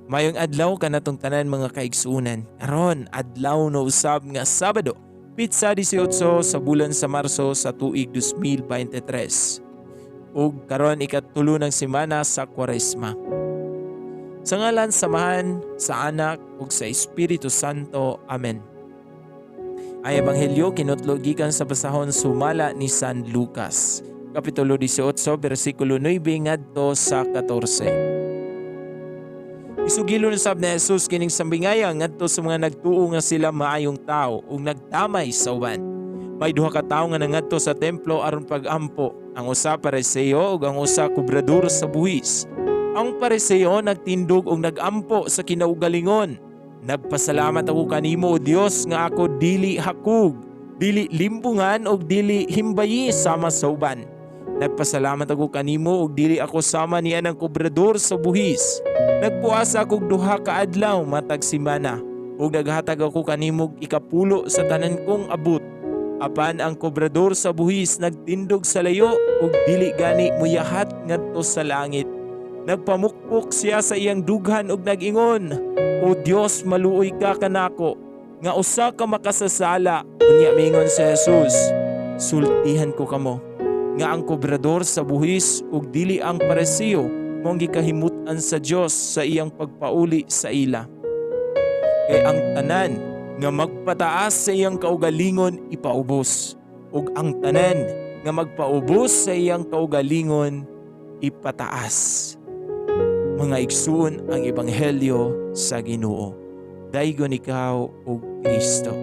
Maayong adlaw kanatong tanan, mga kaigsuonan. Karon adlaw na usab nga Sabado, petsa 18 sa bulan sa Marso sa tuig 2023. Ug karon ikatulo ng semana sa Kwaresma. Sa ngalan sa Amahan, sa Anak ug sa Espiritu Santo. Amen. Ang Ebanghelyo kinutlo gikan sa basahon sumala ni San Lucas, Kapitulo 18, bersikulo 9 ngadto sa 14. Isugilon sab ni Jesus kining sambingaya ngadto sa mga nagtuo nga sila maayong tao ug nagdamay sa uban. May duha ka tawo nga nangadto sa templo aron pag-ampo. Ang usa Pariseo ug ang usa kobrador sa buhis. Ang Pariseo nagtindog ug nagampo sa kinaugalingon. "Nagpasalamat ako kanimo, O Dios, nga ako dili hakog, dili limbungan ug dili himbayi sama sa uban. Nagpasalamat ako kanimo ug dili ako sama niya ng kobrador sa buhis. Nagpuasa akog 2 ka adlaw matag semana ug naghatag ako kanimo og ikapulo sa tanan kong abot." Apan ang kobrador sa buhis nagtindog sa layo ug dili gani muyahat ngadto sa langit. Nagpamukpok siya sa iyang dughan ug nag-ingon, "O Dios, maluoy ka kanako nga usa ka makasasala." Unya miingon si Jesus, "Sultihan ko kamo nga ang kobrador sa buhis ug dili ang Pariseo mao ang gikahimut-an sa Dios sa iyang pagpauli sa ila. Kay ang tanan nga magpataas sa iyang kaugalingon ipaubos, ug ang tanan nga magpaubos sa iyang kaugalingon ipataas." Mga igsuon, ang ebanghelyo sa Ginoo. Daygon ikaw, o Kristo.